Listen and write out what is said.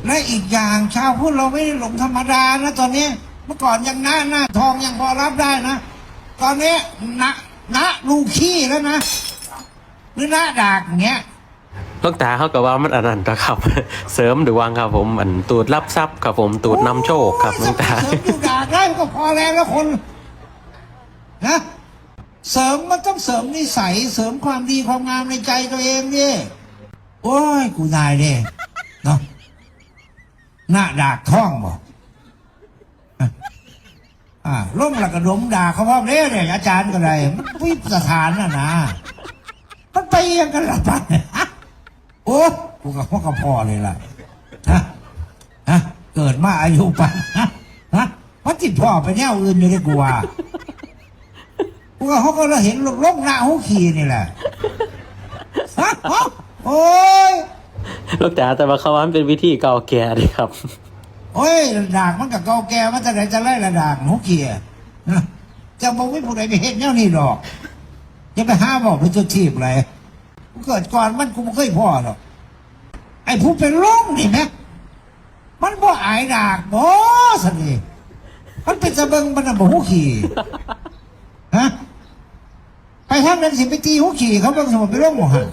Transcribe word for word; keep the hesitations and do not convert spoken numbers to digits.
และอีกอย่างชาวพุทธเราไม่ได้หลงธรรมดานะตอนนี้ เมื่อก่อนยังหน้าหน้าทองยังพอรับได้นะ ตอนนี้หน้าหน้าลูขี้แล้วนะ หรือหน้าดากอย่างเงี้ย หลวงตาเขาก็ว่ามันอันนั้นนะครับ เสริมดวงครับผม อันตูดรับทรัพย์ครับผม ตูดนำโชคครับหลวงตา เสริมอยู่ดากได้มันก็พอแล้วแล้วคนนะ เสริมมันต้องเสริมนิสัย เสริมความดีความงามในใจตัวเองดิ โอ้ย กูนายเด้เนาะ หน้าดากท้องบ่ อ่าลงแล้วก็ดมดากเขาพร้อมเด้เนี่ย อาจารย์ก็ได้ มันวิสถานน่ะนะ มันไปยังกันละปัน โอ้ กูกับพวกกับพ่อเลยล่ะ ฮะ ฮะ เกิดมาอายุปัน ฮะ ฮะ มันติดพ่อไปแนวอื่นอยู่เลยกูว่า กูกับเขาก็เลยเห็นลงหน้าหูขี่นี่แหละ ฮะ ฮะ โอ้ย หลวงตา แต่ว่าเขาว่ามันเป็นวิธีเก่าแก่เด้ครับ โอ้ย ดากมันกับเก่าแก่มาแต่ไหนแต่ไรละดากหูขี่อะ ฮะ จะบอกไม่ผู้ใดไปเห็นแนวนี้ดอก จะไปหาบอกไปจุดทีบอะไร กูเกิดก่อนมันกูไม่เคยพ่อหรอก ไอ้ผู้เป็นโรคนี่แหมมันบ่อายดากบ่สันนี่มันเป็นสะเบิงมันน่ะบ่หูขี่ ฮะ ไปทางนั้นสิไปตีหูขี่เขาเบิ่งสมบัติเป็นโรคหมอหัน